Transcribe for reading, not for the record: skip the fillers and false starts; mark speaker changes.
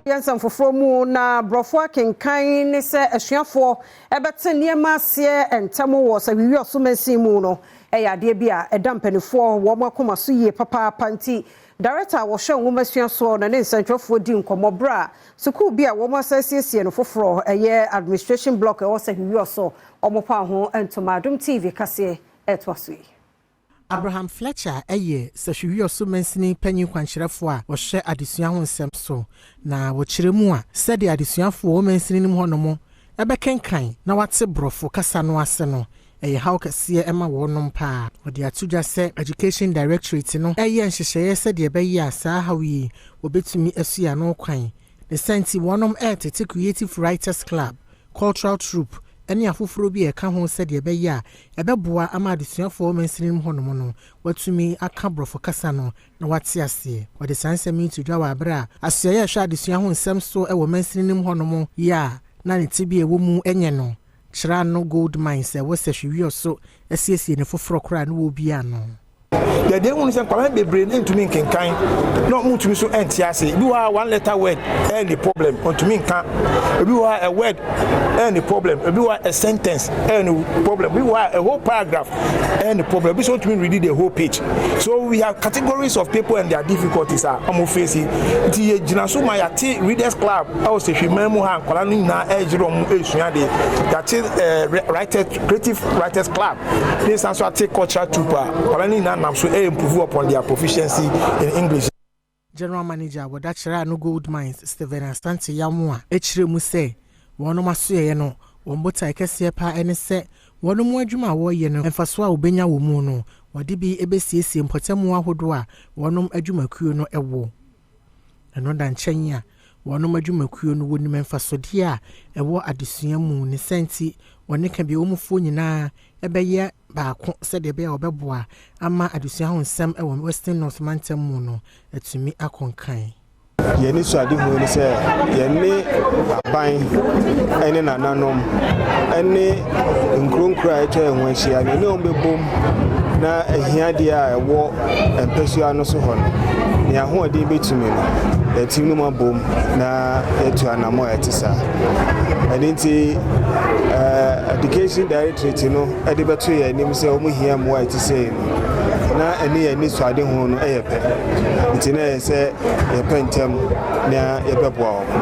Speaker 1: Yɛn nsɛm foforɔ mu na borɔfo akenkan ne sɛ asuafoɔ ɛbɛte nneɛma aseɛ ntɛm wɔ Sefwi Wiawso mansin mu no ɛyɛ adeɛ bi a ɛda mpanimfoɔ wɔn akoma so yie papaapa. Nti director a wɔhwɛ nwoma sua soɔ na ne nsɛntwerɛfoɔ di nkɔmmɔ berɛ a sukuu bi a wɔn asa asiesie no foforɔ, ɛyɛ administration block ɛwɔ Sefwi Wiawso, wɔn pa ho ntoma. Adom TV kaseɛ ɛtoa so yi.
Speaker 2: Abraham Fletcher yɛ Sefwi Wiawso mansini panyin kwankyerɛfoɔ a wɔhwɛ adesua ho nsɛm so, na wɔkyerɛ mu a sɛdeɛ adesuafoɔ wɔ mansini no mu hɔnom ɛbɛkenkan na wate borɔfo kasa no ase no ɛyɛ haw kɛseɛ ɛma wɔnom paa. Wɔde ato dwa sɛ Education Directorate no ɛyɛ nhyehyɛeɛ sɛdeɛ ɛbɛyɛ a saa haw yi wɔbɛtumi asu ano kwan ne sɛ nti wɔnom ɛretete Creative Writers Club, Cultural Troupe ne afoforɔ bi a ɛka ho sɛdeɛ ɛbɛyɛ a ɛbɛboa ama adesuafoɔ mansini mu hɔnom no watumi aka borɔfo kasa no na wate aseɛ. Wɔde saa nsɛm yi to dwa wɔ abere a asoɛeɛ a ɛhwɛ adesua ho nsɛm so wɔ mansini no mu hɔnom yi a na ne ti bi a ɛwɔ mu nyɛ no Kyerano Gold Mines ɛwɔ Sefwi Wiawso asiesie ne foforɔ koraa ne wɔ bi ano.
Speaker 3: Deɛ ehu sɛ nkwadaa bebree ne ntumi nkenkan na ɔmo ntumi so ɛnte ase. Ebi wɔ ha, one letter word ɛyɛ ne problem, ntumi nka. Ebi wɔ ha, a word ɛyɛ ne problem. Ebi wɔ ha, a sentence ɛyɛ ne problem. Ebi wɔ ha, a whole paragraph ɛyɛ ne problem. Ebi so ntumi read the whole page. So we have categories of people and their difficulties a ɔmo face. Nti yɛ gyina so ma yɛate readers club ɛwɔ Sefwiman mu ha, nkwadaa no nyinaa ɛgyere ɔmo esua de yɛate writers, Creative Writers Club ne san so ate cultural troupe a nkwadaa no nyinaa nam so ɛyɛ improve upon their proficiency in English.
Speaker 2: General manager wɔda Kyerɛ Gold Mines, Stephen Asante Yamu, a ɛkyerɛ mu sɛ wɔnom asoɛeɛ no wɔn botae kɛseɛ paa ne sɛ wɔn mu adwuma a wɔreyɛ no, mfasoɔ a wɔbɛnya wɔ mu no, wɔde bi bɛsiesie mpɔtamu ahodoɔ a wɔnom adwumakuo no wɔ. Ɛno da nkyɛn a wɔnom adwumakuo no wɔnim mfasodeɛ a ɛwɔ adesua mu ne sɛ nti wɔne ka bi wɔn mufoɔ nyinaa ɛbɛyɛ baako sɛdeɛ ɛbɛyɛ a wɔbɛboa ama adesua ho nsɛm ɛwɔ Western North mantam mu no atumi akɔnkan.
Speaker 4: Yɛne so adehu ne sɛ yɛne aban ne nananom ne nkuro nkuro a atwa yɛn ho ahyia no, yɛne wɔn bɛbom na ahiadeɛ a ɛwɔ mpasua no so hɔ no, nea ahoɔden bɛtumi no, yɛtumi no mu abom na yɛatu anammɔ a ɛte saa. Ɛno nti Education Directorate no de bɛto yɛn anim sɛ wɔn hia mmoa a ɛte sɛ no, na ɛne yɛn ani so ade ho no yɛ pɛ, nti na ɛyɛ sɛ yɛpɛ ntɛm na yɛbɛboa wɔn.